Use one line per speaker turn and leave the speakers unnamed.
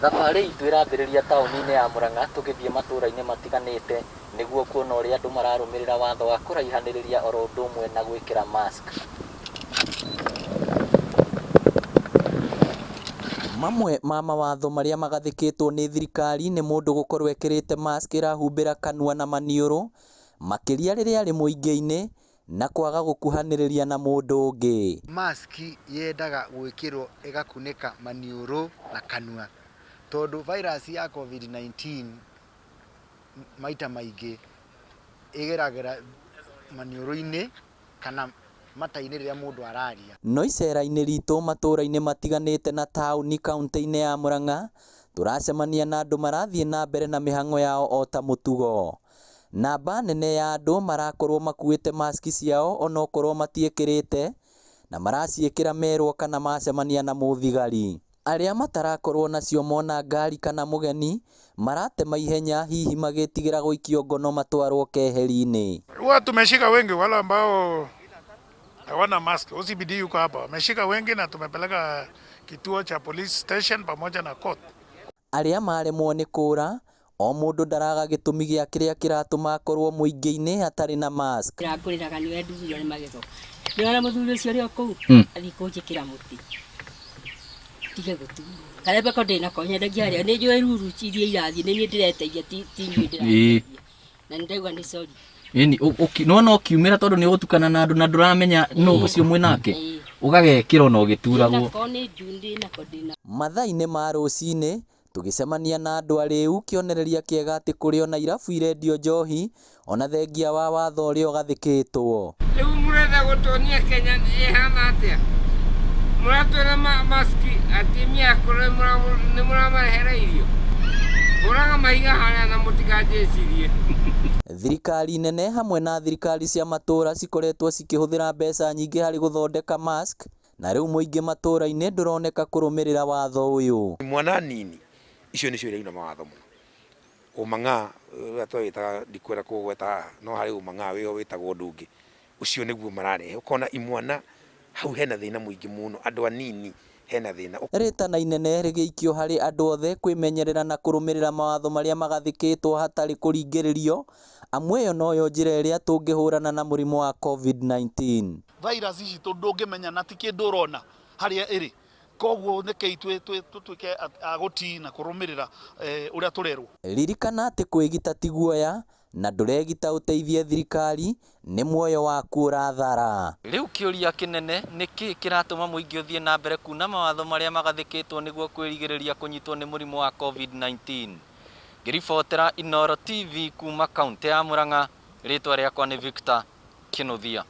Thabarĩ itũ ĩrambĩrĩria taũni-inĩ ya Murang'a tũgĩthiĩ matũra-inĩ matiganĩte nĩguo kuona ũrĩa andũ mararũmĩrĩra watho wa kũraihanĩrĩria oro ũndũ ũmwe na gwĩkĩra mask. Mamwe ma mawatho marĩa magathĩkĩtwo nĩ thirikari nĩ mũndũ gũkorwo ekĩrĩte mask ĩrahumbĩra kanua na maniũrũ, makĩria rĩrĩa arĩ mũingĩ-inĩ, na kwaga gũkuhanĩrĩria na mũndũ ũngĩ.
Mask yendaga gwĩkĩrwo ĩgakunĩka maniũrũ na kanua tondũ virus ya Covid 19 maita maingĩ ĩgeragĩra maniũrũ-inĩ kana mata-inĩ rĩrĩa mũndũ araria.
No icera-inĩ ritũ matũra-inĩ matiganĩte na taũni kauntĩ-inĩ ya Murang'a, tũracemania na andũ marathiĩ na mbere na mĩhang'o yao o ta mũtugo. Namba nene ya andũ marakorwo makuĩte maski ciao onokorwo matiĩkĩrĩte, na maraciĩkĩra merwo kana macemania na mũthigari. Arĩa matarakorwo nacio mona ngari kana mũgeni, maratema ihenya hihi magĩtigĩra gũikio ngono matwarwo keheri-inĩ.
Huwa tumeshika wengi wale ambao hawana mask. OCPD yuko hapa, wameshika wengi na tumepeleka kituo cha police station pamoja na court.
Arĩa maremwo nĩ kũra, o mũndũ ndaraga gĩtũmi gĩa kĩrĩa kĩratũma akorwo mũingĩ-inĩ atarĩ na mask.
Ndĩrakũrĩraga nĩwe ndugurio nĩ magego. Nĩwona mũthuri ũcio ũrĩ o kũu athiĩ kũnjĩkĩra mũtĩ ndige gũturwo. Karembeko ndĩnako nyendagia harĩa nĩ njũĩ ruru iria irathiĩ nĩ niĩ ndĩreteithia ti ti inyuĩ ndĩrateithia. Na nĩ ndaigua nĩ sorry.
Ĩni, nĩwona ũkiumĩra tondũ nĩ ũgũtukana na andũ na ndũramenya nũ ũcio mwĩ nake, ũgagekĩra ona ũgĩturagwo.
Ndĩnako nĩ njũ ndĩnako ndĩnako.
Mathaa-inĩ ma rũcinĩ, tũgĩcemania na andũ arĩu, kĩonereria kĩega atĩ kũrĩ ona irabu irendio njohi, ona thengia wa watho ũrĩa ũgathĩkĩtwo.
Rĩu mũrenda gũtuonia Kenya ĩhana atĩa? Mũratwĩra mask atumia akũrũ nĩ mũramarehera irio? Hũraga mahiga harĩa na mũtikanjĩcirie.
Thirikari nene hamwe na thirikari cia matũra cikoretwo cikĩhũthĩra mbeca nyingĩ harĩ gũthondeka mask, na rĩu mũingĩ matũra-inĩ ndũroneka kũrũmĩrĩra watho ũyũ.
Imwana nini icio nĩcio irauna mawatho mũno. Ũmang'a ũrĩa twawĩtaga ndikwenda kũũgweta haha no harĩ ũmang'a wĩho wĩtagwo ũndũ ũngĩ, ũcio nĩguo mararehe. Ũkona imwana hau hena thĩna mũingĩ mũno, andũ anini hena thĩna.
Rĩtana inene rĩgĩikio harĩ andũ othe kwĩmenyerera na kũrũmĩrĩra mawatho marĩa magathĩkĩtwo hatarĩ kũringĩrĩrio, amu ĩyo noyo njĩra ĩrĩa tũngĩhũrana na mũrimũ wa Covid-19.
Virus ici ndũngĩmenya na ti kĩndũ ũrona harĩa ĩrĩ, koguo rekei tũtuĩke a gũtii na kũrũmĩrĩra ũrĩa tũrerwo.
Ririkana atĩ kwĩgita ti guoya, na ndũregita ũteithie thirikari, nĩ muoyo waku ũrathara. Rĩu kĩũria kĩnene, nĩ kĩĩ kĩratũma mũingĩ ũthiĩ na mbere kuuna mawatho marĩa magathĩkĩtwo nĩguo kwĩrigĩrĩria kũnyitwo nĩ mũrimũ wa Covid-19? Ngĩribotera Inooro TV kuuma kauntĩ ya Murang'a, rĩtwa rĩakwa nĩ Victor Kĩnuthia.